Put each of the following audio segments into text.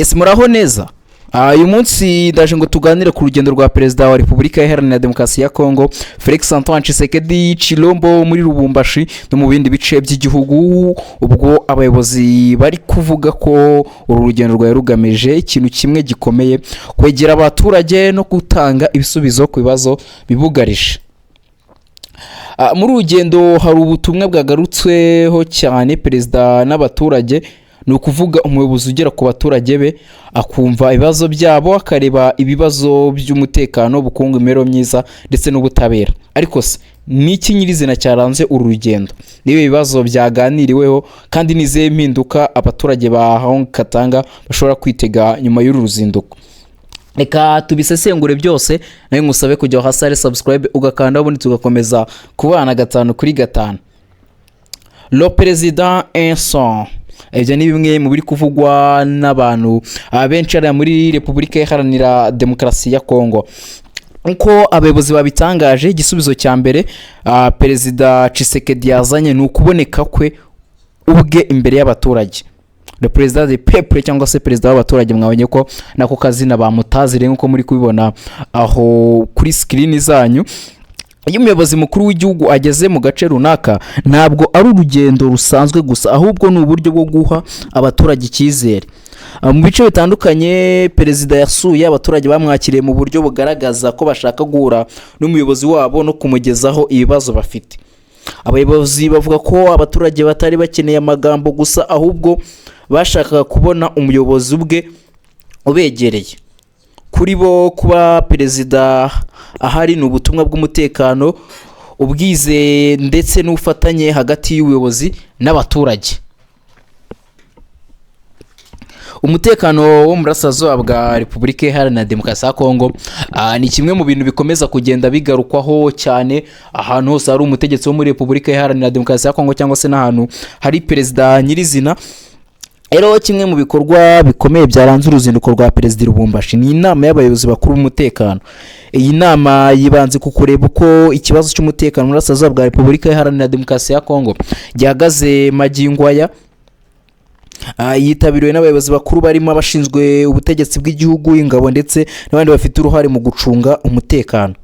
Yes, muraho neza. Uyu munsi ndaje ngo tuganire ku rugendo rwa Perezida wa Repubulika Iharanira Demokarasi ya Kongo, Felix Antoine Tshisekedi Chilombo, muri Lubumbashi no mu bindi bice by'igihugu, ubwo abayobozi bari kuvuga ko uru rugendo rwari rugamije ikintu kimwe gikomeye: kwegera abaturage no gutanga ibisubizo ku bibazo bibugarije. Muri uru rugendo hari ubutumwa bwagarutsweho cyane: perezida n'abaturage. Ni ukuvuga umuyobozi ugera ku baturage be, akumva ibibazo byabo, akareba ibibazo by'umutekano, ubukungu, imibereho myiza ndetse n'ubutabera. Ariko se ni iki nyirizina cyaranze uru rugendo? Niba ibibazo byaganiriweho, kandi n'izihe mpinduka abaturage ba Katanga bashobora kwitega nyuma y'uru ruzinduko? Reka tubisesengure byose. Nawe ngusabe kujya hasi hari subscribe, ugakanda, ubundi tugakomeza kubana gatanu kuri gatanu. Le président Enson, ibyo ni bimwe mu biri kuvugwa n'abantu benshi hariya muri Repubulika Iharanira Demokarasi ya Kongo. Nk'uko abayobozi babitangaje, igisubizo cya mbere Perezida Tshisekedi yazanye ni ukuboneka kwe ubwe imbere y'abaturage. Le président de peuple, cyangwa se perezida w'abaturage, mwabonye ko nako kazina bamutazire, nk'uko muri kubibona aho kuri screen zanyu. Iyo umuyobozi mukuru w'igihugu ageze mu gace runaka, ntabwo ari urugendo rusanzwe gusa, ahubwo ni uburyo bwo guha abaturage icyizere. Mu bice bitandukanye perezida yasuye, abaturage bamwakiriye mu buryo bugaragaza ko bashaka guhura n'umuyobozi wabo no kumugezaho ibibazo bafite. Abayobozi bavuga ko abaturage batari bakeneye amagambo gusa, ahubwo bashakaga kubona umuyobozi ubwe ubegereye. Kuri bo, kuba perezida ahari ni ubutumwa bw'umutekano, ubwize ndetse n'ubufatanye hagati y'ubuyobozi n'abaturage. Umutekano wo mu burasirazuba bwa Repubulika Iharanira Demokarasi ya Kongo ni kimwe mu bintu bikomeza kugenda bigarukwaho cyane ahantu hose hari umutegetsi wo muri Repubulika Iharanira Demokarasi ya Kongo, cyangwa se n'ahantu hari perezida nyirizina. Rero kimwe mu bikorwa bikomeye byaranze uruzinduko rwa Perezida Lubumbashi ni inama y'abayobozi bakuru b'umutekano. Iyi nama yibanze ku kureba uko ikibazo cy'umutekano mu burasirazuba bwa Repubulika Iharanira Demokarasi ya Kongo gihagaze magingo aya. Yitabiriwe n'abayobozi bakuru barimo abashinzwe ubutegetsi bw'igihugu, ingabo ndetse n'abandi bafite uruhare mu gucunga umutekano.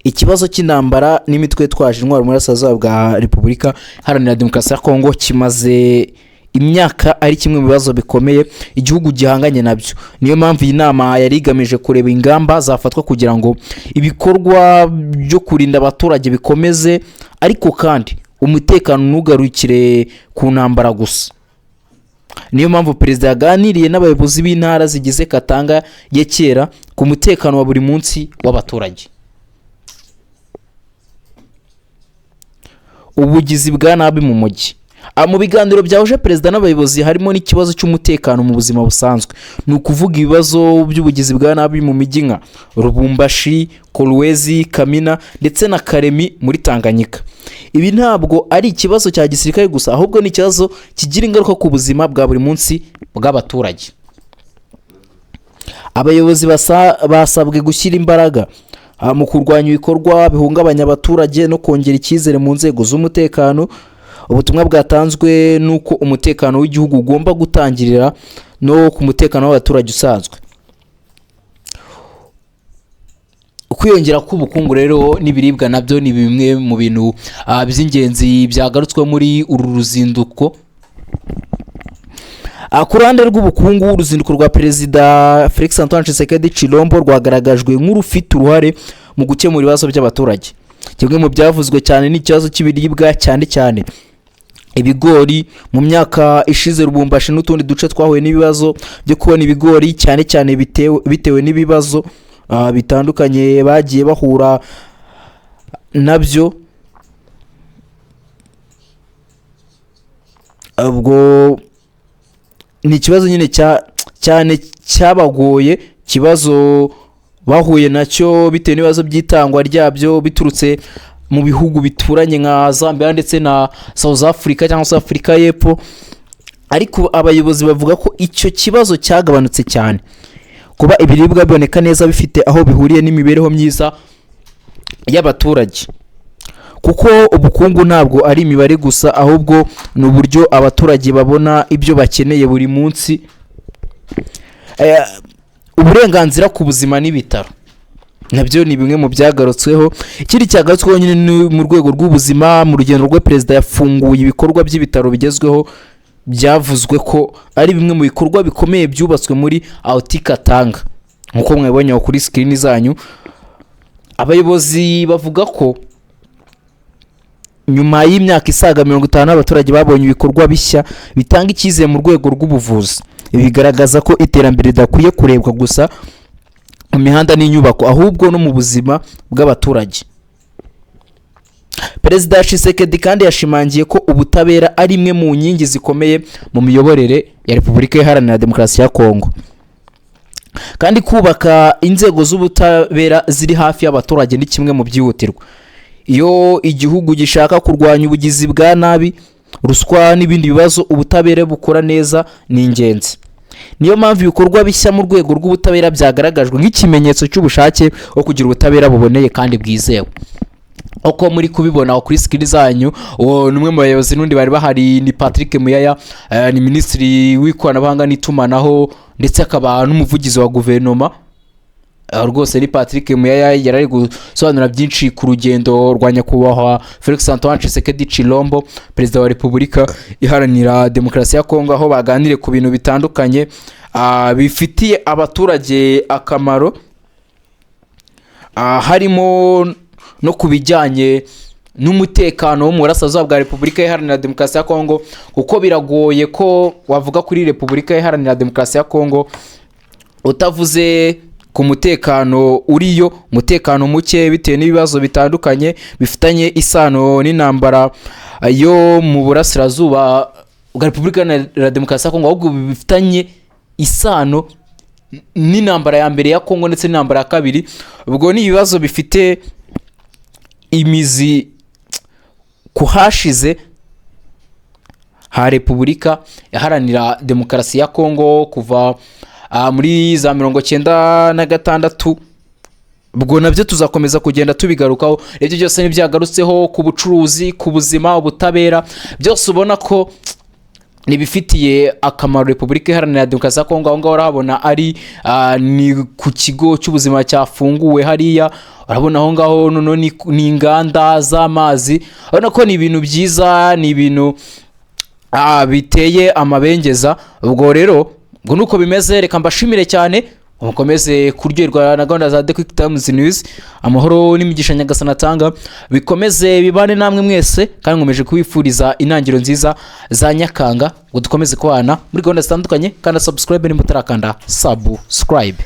Ikibazo cy'intambara n'imitwe yitwaje intwaro mu burasirazuba bwa Repubulika Iharanira Demokarasi ya Kongo kimaze imyaka ari kimwe mu bibazo bikomeye igihugu gihanganye nabyo. Niyo mpamvu iyi nama yari igamije kureba ingamba zafatwa kugira ngo ibikorwa byo kurinda abaturage bikomeze, ariko kandi umutekano ntugarukire ku ntambara gusa. Niyo mpamvu perezida yaganiriye n'abayobozi b'intara zigize Katanga ya kera ku mutekano wa buri munsi w'abaturage. Ubugizi bwa nabi mu mujyi. Mu biganiro byahuje perezida n'abayobozi harimo n'ikibazo cy'umutekano mu buzima busanzwe, ni ukuvuga ibibazo by'ubugizi bwa nabi mu mijyi nka Lubumbashi, Kolwezi, Kamina ndetse na Karemi muri Tanganyika. Ibi ntabwo ari ikibazo cya gisirikare gusa, ahubwo ni ikibazo kigira ingaruka ku buzima bwa buri munsi bw'abaturage. Abayobozi basabwe gushyira imbaraga mu kurwanya ibikorwa bihungabanya abaturage no kongera icyizere mu nzego z'umutekano. Ubutumwa bwatanzwe ni uko umutekano w'igihugu ugomba gutangirira no ku mutekano w'abaturage usanzwe. Ukwiyongera k'ubukungu rero n'ibiribwa nabyo ni bimwe mu bintu by'ingenzi byagarutswe muri uru ruzinduko. Ku ruhande rw'ubukungu, uruzinduko rwa Perezida Felix Antoine Tshisekedi Chilombo rwagaragajwe nk'urufite uruhare mu gukemura ibibazo by'abaturage. Kimwe mu byavuzwe cyane ni ikibazo cy'ibiribwa, cyane cyane ibigori. Mu myaka ishize, Lubumbashi n'utundi duce twahuye n'ibibazo byo kubona ibigori, cyane cyane bitewe n'ibibazo bitandukanye bagiye bahura nabyo. Ubwo ni ikibazo nyine cyane cyabagoye, ikibazo bahuye nacyo bitewe n'ibibazo by'itangwa ryabyo biturutse mu bihugu bituranye nka Zambia ndetse na South Africa cyangwa se Afurika y'Epfo. Ariko abayobozi bavuga ko icyo kibazo cyagabanutse cyane. Kuba ibiribwa biboneka neza bifite aho bihuriye n'imibereho myiza y'abaturage, kuko ubukungu ntabwo ari imibare gusa, ahubwo ni uburyo abaturage babona ibyo bakeneye buri munsi. Uburenganzira ku buzima n'ibitaro nabyo ni bimwe mu byagarutsweho. Ikindi cyagarutsweho nyine ni mu rwego rw'ubuzima. Mu rugendo rwe, perezida yafunguye ibikorwa by'ibitaro bigezweho, byavuzwe ko ari bimwe mu bikorwa bikomeye byubatswe muri Haut-Katanga, nk'uko mwabibonye aho kuri screen zanyu. Abayobozi bavuga ko nyuma y'imyaka isaga 50 abaturage babonye ibikorwa bishya bitanga icyizere mu rwego rw'ubuvuzi. Ibi bigaragaza ko iterambere ridakwiye kurebwa gusa mu mihanda n'inyubako, ahubwo no mu buzima bw'abaturage. Perezida Tshisekedi kandi yashimangiye ko ubutabera ari imwe mu nkingi zikomeye mu miyoborere ya Repubulika Iharanira Demokarasi ya Kongo, kandi kubaka inzego z'ubutabera ziri hafi y'abaturage ni kimwe mu byihutirwa. Iyo igihugu gishaka kurwanya ubugizi bwa nabi, ruswa n'ibindi bibazo, ubutabera bukora neza ni ingenzi. Niyo mpamvu ibikorwa bishya mu rwego rw'ubutabera byagaragajwe nk'ikimenyetso cy'ubushake bwo kugira ubutabera buboneye kandi bwizewe. Uko muri kubibona kuri screen zanyu, uwo ni umwe mu bayobozi. N'undi bari bahari ni Patrick Muyaya, ni minisitiri w'ikoranabuhanga n'itumanaho, ndetse akaba n'umuvugizi wa guverinoma. Rwose ni Patrick Muyaya, yari ari gusobanura byinshi ku rugendo rwa nyakubahwa Felix Antoine Tshisekedi Tshilombo, perezida wa Repubulika Iharanira Demokarasi ya Kongo, aho baganiriye ku bintu bitandukanye bifitiye abaturage akamaro, harimo no ku bijyanye n'umutekano wo mu burasirazuba bwa Repubulika Iharanira Demokarasi ya Kongo, kuko biragoye ko wavuga kuri Repubulika Iharanira Demokarasi ya Kongo utavuze ku mutekano uriyo, umutekano muke bitewe n'ibibazo bitandukanye bifitanye isano n'intambara yo mu burasirazuba bwa Repubulika Iharanira Demokarasi ya Kongo, ahubwo bifitanye isano n'intambara ya mbere ya Kongo ndetse n'intambara ya kabiri. Ubwo ni ibibazo bifite imizi ku hashize ha Repubulika Iharanira Demokarasi ya Kongo kuva muri za 96. Ubwo nabyo tuzakomeza kugenda tubigarukaho. Ibyo byose ntibyagarutseho ku bucuruzi, ku buzima, ubutabera, byose ubona ko ntibifitiye akamaro Repubulika Iharanira Demokarasi ya Kongo. Aho ngaho urahabona ari ni ku kigo cy'ubuzima cyafunguwe hariya. Urabona aho ngaho noneho ni inganda z'amazi. Urabona ko ni ibintu byiza, ni ibintu biteye amabengeza. Ubwo rero ubwo nuko bimeze. Reka mbashimire cyane, mukomeze kuryoherwa na gahunda za The Quick Times News. Amahoro n'imigisha Nyagasani atanga bikomeze bibane namwe mwese, kandi nkomeje kubifuriza intangiriro nziza za Nyakanga, ngo dukomeze kubana muri gahunda zitandukanye. Kandi subscribe nimba utarakanda subscribe.